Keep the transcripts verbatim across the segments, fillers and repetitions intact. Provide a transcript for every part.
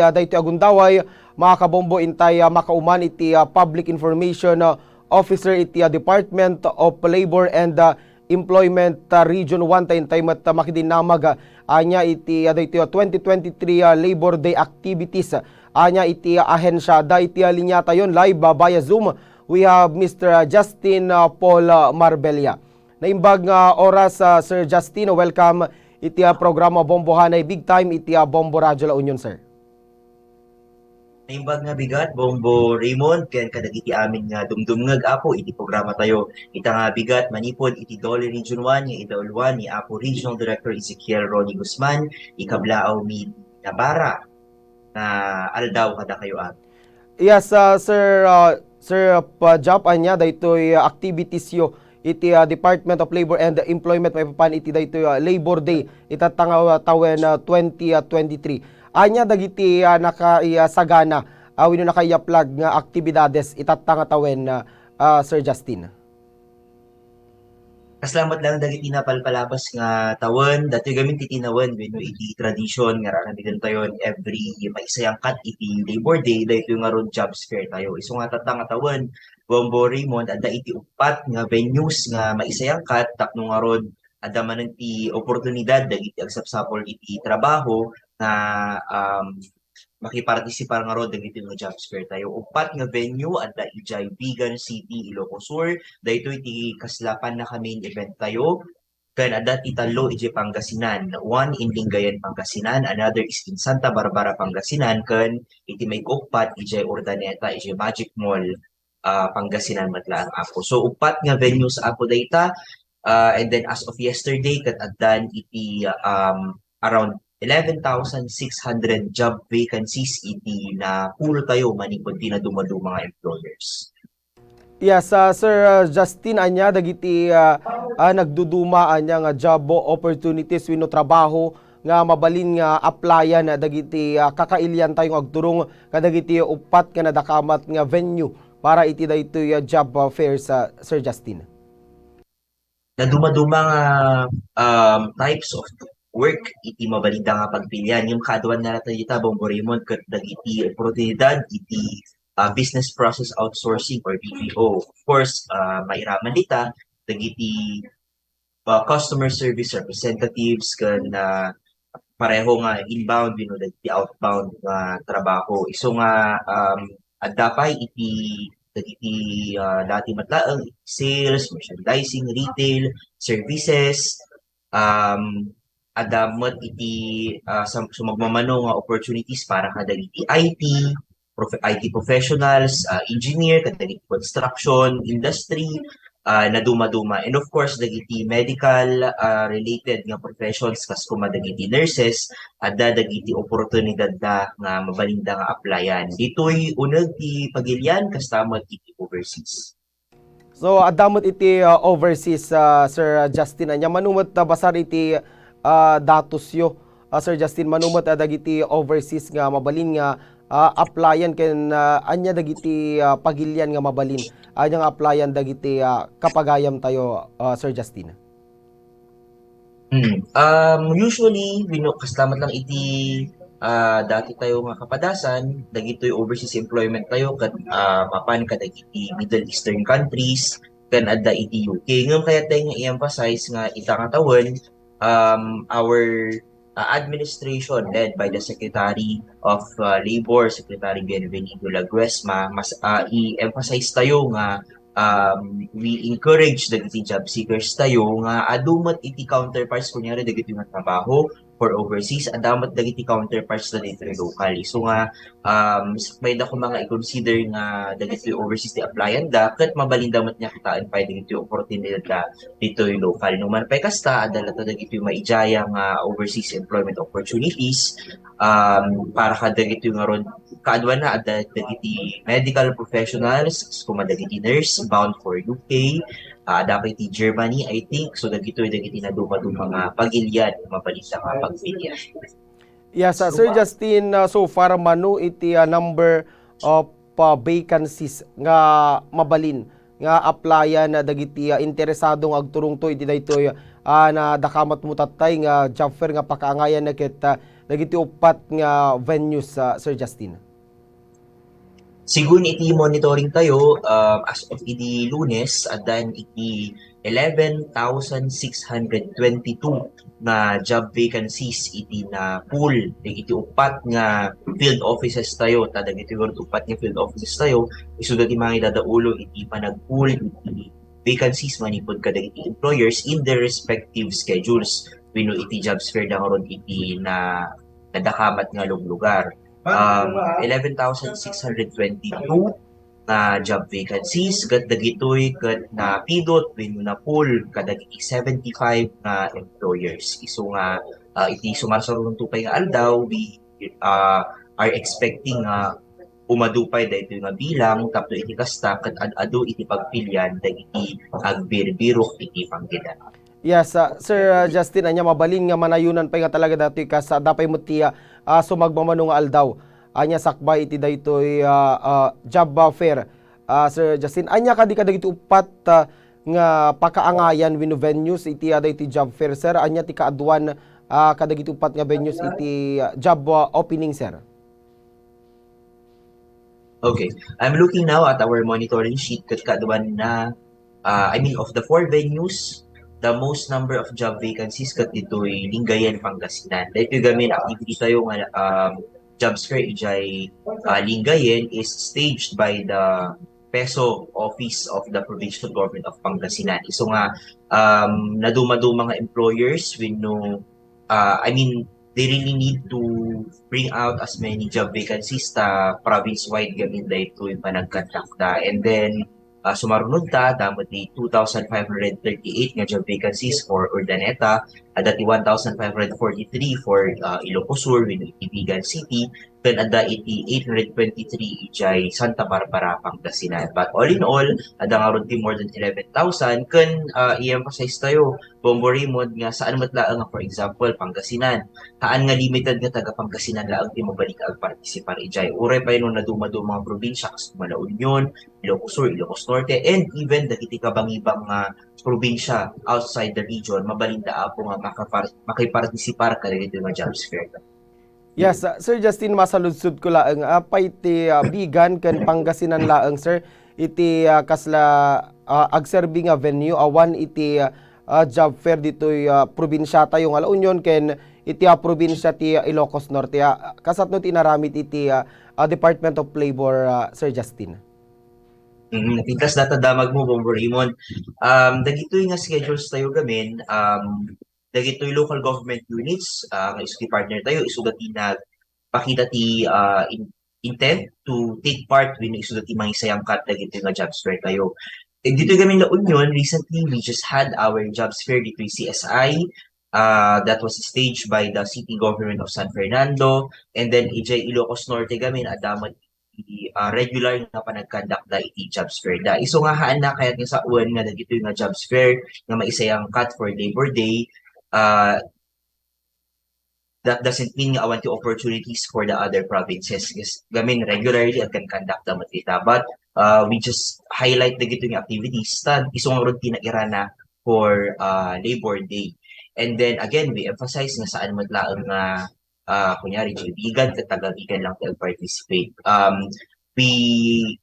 ah, daytoy a gundaway, mga kabombo, intay, ah, makauman iti, ah, Public Information, ah, Officer iti, ah, Department of Labor and, ah, Employment, ah, Region one, ta intay met, ah, makidinnamag, ah, ania iti, ah, daytoy, ah, twenty twenty-three, ah, Labor Day activities, ah, ania iti, ah, ahensiada. Iti, ah, linia tayon live, ah, via Zoom. We have Mister, ah, Justin, ah, Paul, ah, Marbella. Naimbag nga oras, ah, Sir Justin. Welcome iti, ah, programa Bombohanay Big Time iti, ah, Bombo Radyo La Union, sir. Naimbag nga bigat, Bombo Raymond, ken kadagiti amin nga dumdumngeg, Apo, iti programa tayo. Ita nga bigat, manipud iti Dole Region one nga idauluan ni Apo Regional Director Ezekiel Ronnie Guzman, ikablaaw mi Navarra nga aldaw kadakayo amin. Yes, ah, Sir, ah, Sir, ah, pa-, Jap, ania daytoy, ah, activities yo iti, ah, Department of Labor and Employment maipapan iti daytoy, ah, Labor Day itatta nga, ah, tawen, ah, twenty twenty-three. Ania dagiti, ah, nakaisagana, ah, wenno nakaiyaplag nga aktibidades itatta nga tawen, ah, ah, Sir Justin? Kasla met laeng dagiti napalpalabas nga tawen, datoy gamin ti tinawen wenno iti tradition nga aramidentayon every maisayangkat iti Labor Day, daytoy ngarud jobs fair tayo. Isu nga tatta nga tawen, Bombo Raymond, adda iti uppat nga venues nga maisayangkat tapno ngarud adda manen ti oportunidad dagiti agsapsapul iti trabaho nga, um, makipartisipar ngarud dagiti nga jobs fair tayo. Uppat nga venue adda idiay Vigan City, Ilocos Sur. Daytoy ti kasla pannaka-main event tayo. Ken adda ti tallo idiay Pangasinan. One in Lingayen, Pangasinan, another is in Santa Barbara, Pangasinan, ken iti maikuppat idiay Urdaneta, idiay Magic Mall, ah, Pangasinan met laeng, Apo. So, uppat nga venues, Apo, dayta. Ah, and then as of yesterday, ket addan iti, um, around eleven thousand six hundred job vacancies iti na-pull tayo manipud ti nadumaduma nga employers. Yes, ah, Sir, ah, Justin, ania dagiti, ah, ah, nagduduma ania nga job opportunities wenno trabaho nga mabalin nga applyan dagiti, ah, kakailian tayo nga agturong kadagiti uppat nga nadakamat nga venue para iti daytoy, ah, job, ah, fairs, ah, Sir Justin? Nadumaduma nga, um, types of work iti mabalinda nga pagpilian. Ngem kaaduanna latta dita, Bombo Raymond, ket dagiti oportunidad iti, ah, business process outsourcing or B P O. Of course, ah, mairaman dita dagiti, ah, customer service representatives ken, ah, pareho nga inbound wenno dagiti outbound nga trabaho. Isu nga, um, adda pay iti dagiti, ah, dati met laeng, sales, merchandising, retail, services, um, adda met iti, ah, sam-, sumagmamano nga opportunities para kadagiti I T, prof-, I T professionals, ah, engineer, kadagiti construction industry, ah, nadumaduma. And of course, dagiti medical, ah, related nga professions, kas kuma dagiti nurses, adda dagiti oportunidad da nga mabalinda nga applyan. Ditoy uneg ti pagilian, kasta met iti overseas. So, adda met iti, ah, overseas, ah, Sir Justin. Ania mano met, ah, basar iti, ah, datos yo, ah, Sir Justin, mano met, ah, dagiti overseas nga mabalin nga, ah, applyan ken, ah, ania dagiti, ah, pagilian nga mabalin, ania nga applyan dagiti, ah, kapagayam tayo, ah, Sir Justin? Hmm. Um, usually, bino-, kasla met lang iti, ah, dati tayo nga kapadasan, dagitoy overseas employment tayo ket, ah, mapan kadagiti Middle Eastern countries, ken adda iti U K. Ngem kayat tayo nga i-emphasize nga ita nga tawen, um, our, ah, administration led by the Secretary of, ah, Labor, Secretary Bienvenido Laguesma, mas, ah, i-emphasize tayo nga um, we encourage dagiti job seekers tayo nga adu met iti counterparts, kunyari, dagiti nga trabaho for overseas, adda met dagiti counterparts da ditoy local. So nga, um, sakbayda koma nga i-consider nga dagiti overseas ti applyan da, ket mabalinda met nga kitaen pay dagiti oportunidad da ditoy local. No man pay kasta, adda latta dagiti maidiaya nga overseas employment opportunities, um, para kadagiti ngarud, kaaduanna, adda dagiti medical professionals, kas kuma dagiti nurse bound for U K, ah, adda pay ti Germany, I think. So, dagitoy dagiti nadumaduma nga pagilian, mabalinda nga pagpilian. Yes, ah, Sir Justin, ah, so far, mano iti, ah, number of, ah, vacancies nga mabalin nga applyan, ah, dagiti, ah, interesado nga agturongto iti daytoy, ah, nadakamatmo tattay nga job fair nga pakaangayan ket, ah, dagiti uppat nga venues, ah, Sir Justin? Sigun iti monitoring tayo, um, as of idi Lunes, addan iti eleven thousand six hundred twenty-two nga job vacancies iti na-pull dagiti uppat nga field offices tayo. Ta dagiti uppat nga field offices tayo, isuda ti mangidadaulo iti panag-pull iti vacancies manipud kadagiti employers in their respective schedules wenno iti jobs fair da ngarud iti na nadakamat nga luglugar. Um, eleven thousand six hundred twenty-two nga job vacancies, ket dagitoy ket napidot wenno na-pull kadagiti seventy-five nga employers. Isu nga, ah, iti sumarsarunto pay nga aldaw, we, ah, are expecting nga umadu pay daytoy nga bilang tapno iti kasta ket ad-adu iti pagpilian dagiti agbirbirok iti panggedan. Yes, ah, Sir, ah, Justin, ania mabalin nga manayonan pay nga talaga datoy kas, ah, adda pay met ti, ah, ah, sumagmamano nga aldaw. Ania sakbay iti daytoy, ah, ah, job, ah, fair. Ah, Sir Justin, ania kadi kadagiti uppat, ah, nga pakaangayan wenno venues iti, ah, daytoy job fair, sir? Ania ti kaaduan, ah, kadagiti uppat nga venues iti, ah, job, ah, opening, sir? Okay. I'm looking now at our monitoring sheet ket kaaduan na, ah, I mean, of the four venues, the most number of job vacancies ket ditoy Lingayen, Pangasinan. Daytoy gamin activity tayo nga, um, jobs fair idiay, ah, Lingayen is staged by the PESO office of the provincial government of Pangasinan. Isu nga, um, naduma-duma nga employers wenno, ah, I mean, they really need to bring out as many job vacancies ta province-wide gamin daytoy panagkandakda. And then, ah, sumarunod ta, adda met ti two thousand five hundred thirty-eight nga job vacancies for Urdaneta, adda ti one thousand five hundred forty-three for, ah, Ilocos Sur, wenno iti Vigan City, ken adda iti eight hundred twenty-three idiay Santa Barbara, Pangasinan. But all in all, adda ngarud ti more than eleven thousand, ken, ah, i-emphasize tayo, Bombo Raymond, nga saan met laeng nga, for example, Pangasinan. Haan nga limited nga taga Pangasinan laeng ti mabalin nga agpartisipar idiay. Uray pay no naduma-duma nga probinsya, kas La Union, Ilocos Sur, Ilocos Norte, and even dagiti kabangibang nga probinsya outside the region, mabalinda, Apo, nga makapar-, makipartisipar kadagitoy nga jobs fair. Yes, ah, Sir Justin, masaludsod ko laeng, apay ti, ah, Vigan ken Pangasinan laeng, sir, iti, ah, kasla, ah, agserbi nga venue awan iti, ah, ah, job fair ditoy, ah, probinsiatayo nga La Union ken iti, ah, probinsia ti, ah, Ilocos Norte, ah, kasatno ti inaramid iti, ah, ah, Department of Labor, ah, Sir Justin? Mm, napintas data damag mo, Bombo Raymond. Um, dagitoy nga schedules tayo gamin, um, dagitoy local government units, ah, nga isu ti partner tayo, isuda ti nagpakita ti, ah, in-, intent to take part wenno isuda ti mangisayangkat dagitoy nga jobs fair tayo. Eh, ditoy gamin La Union, recently, we just had our jobs fair ditoy C S I, ah, that was staged by the city government of San Fernando, and then idiay Ilocos Norte gamin, adda met iti, ah, regular nga panagkandakda iti jobs fair da. Isu nga haanna kayat nga sawen nga dagitoy nga jobs fair nga maisayangkat for Labor Day, ah, that doesn't mean nga awan ti opportunities for the other provinces. Yes, gamin regularly agkandakda met ita. But, ah, we just highlight dagitoy nga activities ta isu ngarud ti nairana for, ah, Labor Day. And then again, we emphasize nga saan met laeng nga ah, kunyari, idiay Vigan, ket taga Vigan lang ti ag-participate. Um, we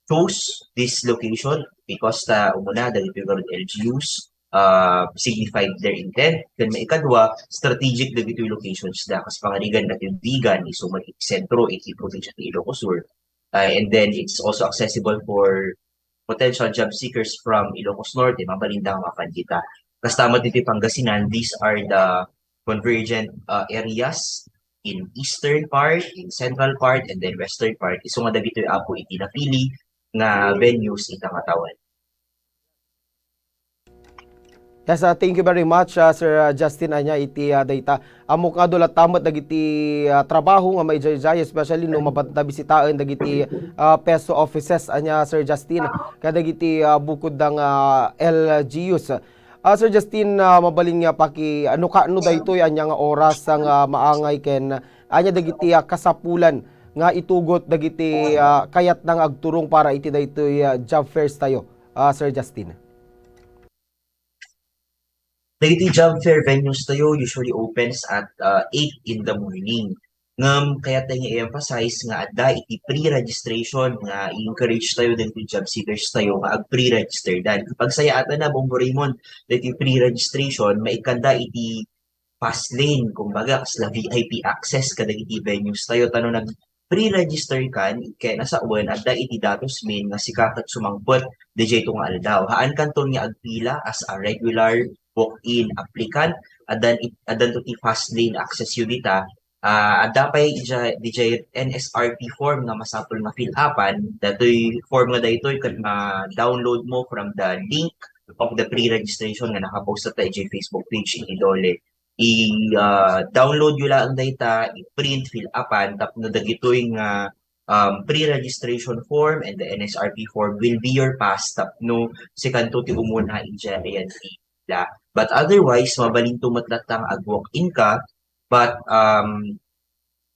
chose this location because ta umuna, dagitoy garud L G Us, ah, signified their intent. Then maikadua, strategic dagitoy locations da. Kas pangarigan dagitoy Vigan, isu met iti sentro, iti probinsya ti Ilocos Sur. Ah, and then it's also accessible for potential job seekers from Ilocos Norte, mabalinda nga mapan kita. Kasta met iti Pangasinan, these are the convergent, uh, areas in eastern part, in central part, and then western part. Isu nga dagitoy, Apo, iti napili nga venues ita nga tawen. Yes, ah, thank you very much, ah, Sir, ah, Justin, ania iti, ah, dayta. Ammok nga adu latta met dagiti, ah, trabaho nga maidiay, especially no mabanta bisitaen dagiti, ah, PESO offices, ania, Sir Justin, kadagiti, ah, bukod da nga L G Us. Ah, Sir Justin, ah, mabalin nga paki-, ano ka, ano daytoy, ania nga oras nga maangay ken ania dagiti, ah, kasapulan nga itugot dagiti, ah, kayatna nga agturong para iti daytoy, ah, job fairs tayo, ah, Sir Justin? Dagiti job fair venues tayo usually opens at, ah, eight in the morning. Ngem kayat tayo nga i-emphasize nga adda iti pre-registration nga i-encourage tayo dagiti job seekers tayo nga ag-pre-register dan. Kapag sayaatan na, Bombo Raymond, dagiti pre-registration, maikkanda iti fast lane, kumbaga, kasla V I P access kadagiti venues tayo. Tano nag pre-register kan, ket nasawen, adda iti datos min nga sika ket sumangpet diay ito nga aldaw. Haan kanton nga agpila as a regular walk-in applicant, addan it-, addan to ti fast lane access unit, ah. Ah, adda pay ija-, diay N S R P form nga masapul nga fill upan. Datoy form nga daytoy ket ma-download mo from the link of the pre-registration nga nakapost ta ijay Facebook page iti Dole. I, ah, download yo laeng dayta, i-print, fill upan, tapno dagitoy nga, um, pre-registration form and the N S R P form will be your pass tapno sikanto ti umuna ijay ayan ti la. But otherwise, mabalinto met latta nga ag-walk-in ka, but, um,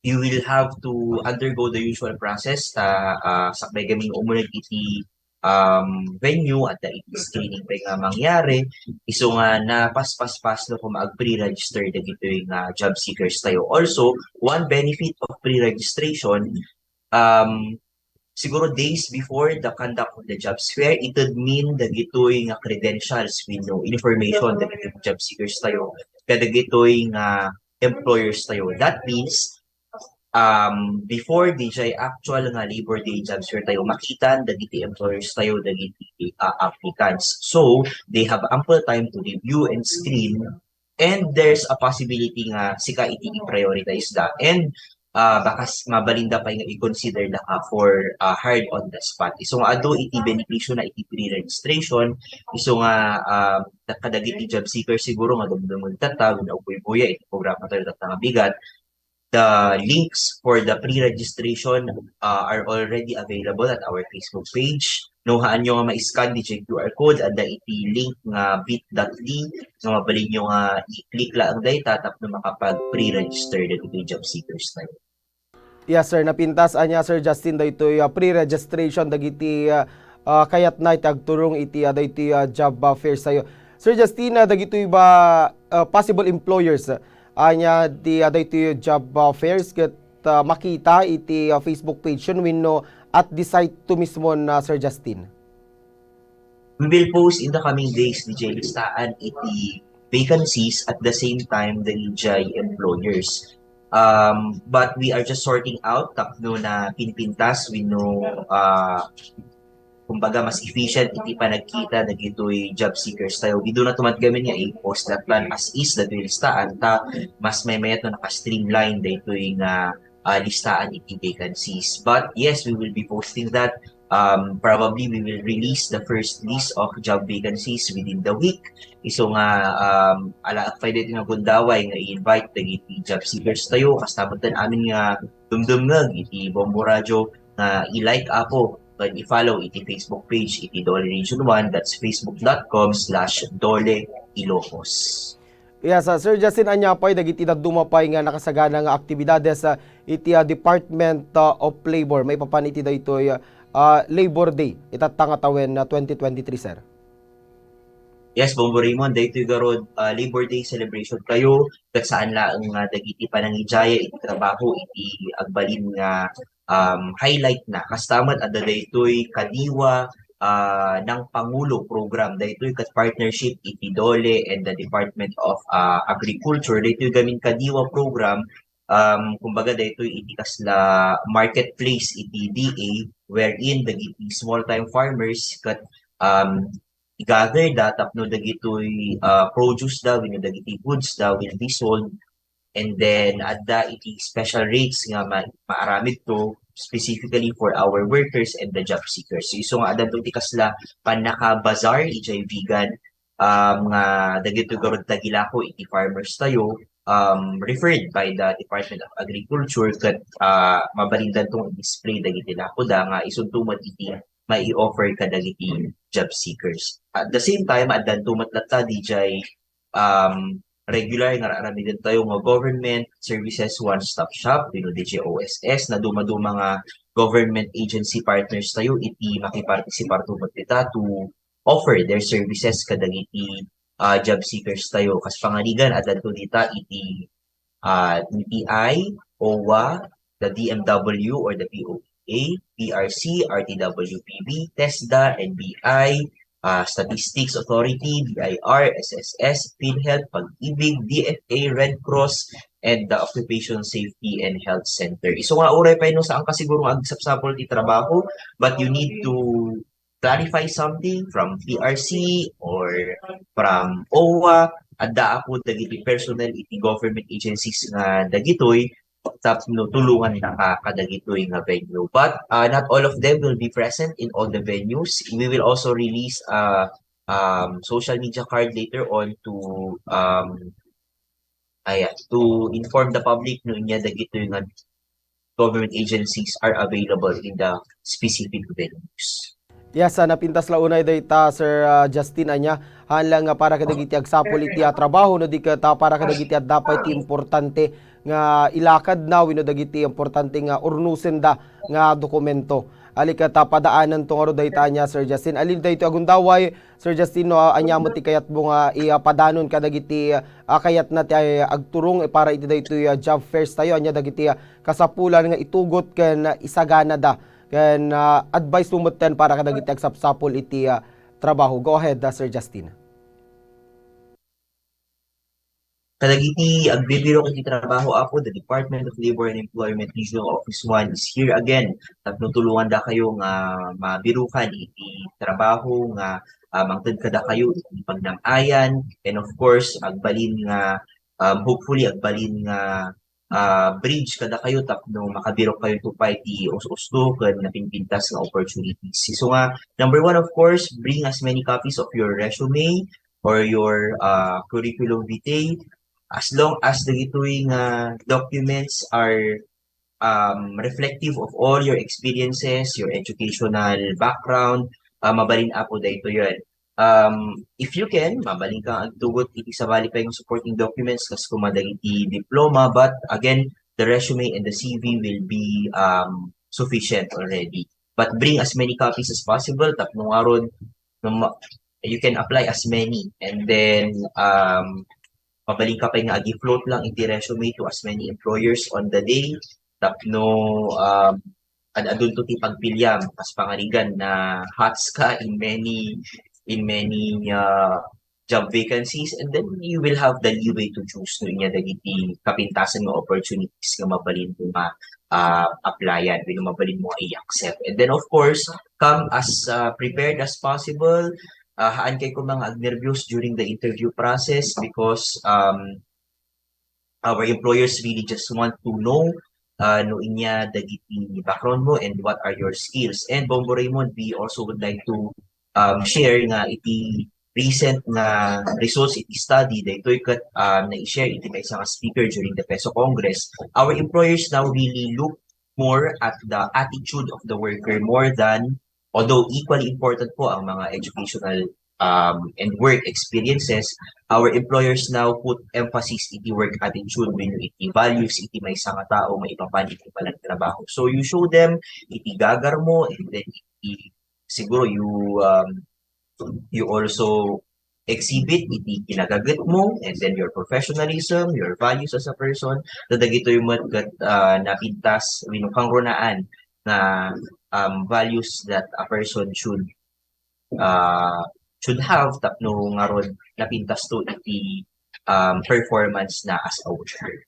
you will have to undergo the usual process ta, ah, sakbay kami nga umuneg iti, um, venue, adda iti screening pay nga mangyari. Isu nga napaspaspasno koma ag-pre-register dagitoy nga job seekers tayo. Also, one benefit of pre-registration, um, siguro days before the conduct of the jobs fair, ited min dagitoy nga credentials wenno information dagitoy job seekers tayo kadagitoy nga employers tayo. That means, um, before diay actual nga Labor Day jobs fair tayo, makitan dagiti employers tayo dagiti, ah, applicants. So, they have ample time to review and screen, and there's a possibility nga sika iti i-prioritize da. And, ah, bakas mabalinda pay nga i-consider da ka for, ah, hired on the spot. Isu nga adu iti benepisio na iti pre-registration, isu nga, um, kadagiti job seeker siguro nga dumdumeng tatta, wenno agbuybuya iti programa tayo tatta nga bigat, the links for the pre-registration, uh, are already available at our Facebook page. No, haanyo nga ma-scan diay Q R code, adda iti link nga bit dot L Y nga mabalinyo nga i-click laeng dayta tapno makapag-pre-register dagiti job seekers tayo. Yes, sir. Napintas ania, Sir Justin, daytoy, ah, pre-registration dagiti, ah, ah, kayatna iti agturong iti, ah, daytoy, ah, job, ah, fairs tayo. Sir Justin, ah, dagitoy ba, ah, possible employers, ah, ania ti, ah, daytoy job, ah, fairs ket, ah, makita iti, ah, Facebook page wenno at the site to mismo na, Sir Justin? We will post in the coming days diay listaan iti vacancies at the same time diay employers. Um, but we are just sorting out tapno na pinpintas wenno, ah, kumbaga, mas efficient iti panagkita dagitoy job seekers tayo. Isu na tumatgamin nga i-post that plan as is dagitoy listaan ta mas maymayat no naka-streamline daytoy nga, ah, listaan iti vacancies. But yes, we will be posting that. Um, probably we will release the first list of job vacancies within the week. Isu nga, um, ala pay daytoy nga gundaway nga i-invite dagiti job seekers tayo. Kasta met amin nga dumdumngeg iti Bombo Radio nga i-like, Apo, ken i-follow iti Facebook page iti Dole Region one, that's facebook dot com slash Dole Ilocos. Yes, ah, Sir Justin, ania pay dagiti dadduma pay nga nakasagana nga aktibidades, ah, iti, ah, Department, ah, of Labor maipapan iti daytoy, ah, Labor Day itatta nga tawen, ah, twenty twenty-three, sir? Yes, Bombo Raymond, daytoy garud, ah, Labor Day celebration tayo, ket saan laeng nga dagiti panangijaya iti trabaho iti agbalin nga, um, highlight na. Kasta met adda daytoy Kadiwa, ah, ng Pangulo program. Daytoy ket partnership iti Dole and the Department of, ah, Agriculture. Daytoy gamin Kadiwa program, um, kumbaga daytoy iti kasla marketplace iti D A wherein dagiti small-time farmers ket, um, i-gather da tapno dagitoy, ah, produce da wenno dagiti goods da will be sold. And then, adda iti special rates nga ma-, maaramid to specifically for our workers and the job seekers. So, isu nga adda to ti kasla pannaka-bazaar, ijay Vigan, um, nga dagitoy garud tagilako iti farmers tayo, um, referred by the Department of Agriculture, ket, ah, mabalindan tong i-display dagiti lako da nga isunto met iti mai-offer kadagiti job seekers. At the same time, addanto met latta dijay, um, regular nga aramiden tayo nga government services one-stop shop, wenno dijay O S S, na dumaduma nga government agency partners tayo iti makipartisipar to met dita to offer their services kadagiti, ah, job seekers tayo. Kas pangarigan, addanto dita iti, ah, D T I, owa, the D M W or the P O E A, P R C, R T W P B, TESDA, N B I, ah, Statistics Authority, B I R, S S S, PhilHealth, Pag-ibig, D F A, Red Cross, and the Occupation Safety and Health Center. Isu nga uray pay no saan ka siguro nga agsapsapul ti trabaho, but you need to clarify something from P R C or from owa, adda apo dagiti personnel iti government agencies nga dagitoy tapno tulongandaka kadagitoy nga venue. But, ah, not all of them will be present in all the venues. We will also release a, um, social media card later on to, um, ayan, to inform the public no inya dagitoy nga government agencies are available in the specific venues. Yes, ah, napintas la unay dayta, Sir, ah, Justin, ania, haan lang nga para kadagiti agsapul iti, ah, trabaho, no di ket, ah, para kadagiti adda pay ti importante nga ilakadna wenno dagiti importante nga urnusenda nga dokumento. Ali ket, ah, padaananto ngarud dayta, ania, Sir Justin. Ali daytoy a gundaway, Sir Justin, no, ah, ania met ti kayatmo nga ipadanon kadagiti, ah, kayatna ti, ah, agturong, eh, para iti daytoy, ah, job fairs tayo, ania dagiti, ah, kasapulan nga itugot ken, ah, isaganada? Ken, ah, advice mo metten para kadagiti agsapsapul iti, ah, trabaho. Go ahead, ah, Sir Justin. Kadagiti agbibirok iti trabaho, apo, the Department of Labor and Employment Regional Office one is here again tapno tulongandakayo nga mabirukan iti trabaho nga, ah, mangted kadakayo iti pagnam-ayan, and of course, agbalin nga, um, hopefully, agbalin nga ah, bridge kadakayo tapno makabirok kayo to pay ti us-usto ken napinpintas nga opportunities. So nga, number one, of course, bring as many copies of your resume or your, ah, curriculum vitae, as long as dagitoy nga documents are, um, reflective of all your experiences, your educational background, ah, mabalin, apo, daytoy. Um, if you can, mabalin kang agtugot iti sabali pay nga supporting documents, kas kuma dagiti diploma, but again, the resume and the C V will be, um, sufficient already. But bring as many copies as possible, tapno ngarud, no ma-, you can apply as many. And then, um, mabalin ka pay nga agi-float lang iti resume to as many employers on the day, tapno, um, ad-adunto ti pagpiliam, kas pangarigan, na hats ka in many, in many, uh, job vacancies, and then you will have the leeway to choose no inya dagiti kapintasan nga opportunities nga mabalin mo nga, uh, applyan, wenno mabalin mo nga i-accept. And then, of course, come as, uh, prepared as possible. Uh, haan kay ko mga agnerbios during the interview process because, um, our employers really just want to know, uh, no inya dagiti background mo and what are your skills. And Bombo Raymond, we also would like to, um, share nga iti recent nga results iti study daytoy ket, um, na-share iti maysa nga speaker during the PESO Congress. Our employers now really look more at the attitude of the worker more than, although equally important po ang mga educational, um, and work experiences, our employers now put emphasis iti work attitude wenno iti values iti maysa nga tao maipapan iti panagtrabaho. So you show them iti gagar mo, and then iti, siguro you, um, you also exhibit iti kinagaget mo, and then your professionalism, your values as a person, ta dagitoy met ket, ah, napintas wenno kangrunaan nga, um, values that a person should, ah, should have tapno ngarud napintas to iti, um, performance na as a worker.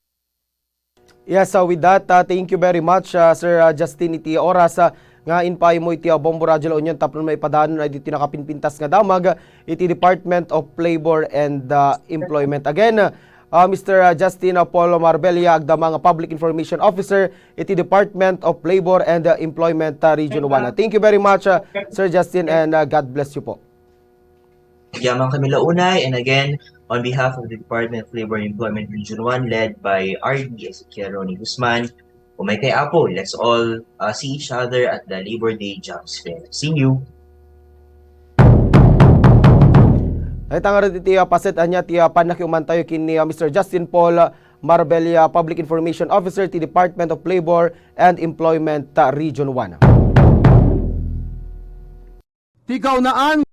Yes, uh, with that, uh, thank you very much, uh, Sir, uh, Justin, iti oras, uh, nga impaay mo iti, uh, Bombo Radyo La Union tapno maipadanon daytoy nakapinpintas nga damag, uh, iti Department of Labor and, uh, Employment. Again, uh, uh, Mister, uh, Justin, uh, Paul Marbella, agdama nga Public Information Officer iti Department of Labor and, uh, Employment, uh, Region one. Uh, thank you very much, uh, Sir Justin, and, uh, God bless you po. Agyaman kami la unay, and again, on behalf of the Department of Labor and Employment Region one, led by R D Ezekiel Ronnie Guzman, umay kay Apo, let's all, uh, see each other at the Labor Day Jobs Fair. See you! Dayta ngarud iti, uh, paset ania ti, uh, pannakiuman tayo ken ni, uh, Mister Justin Paul Marbella, Public Information Officer ti Department of Labor and Employment, uh, Region one. Ti kaunaan,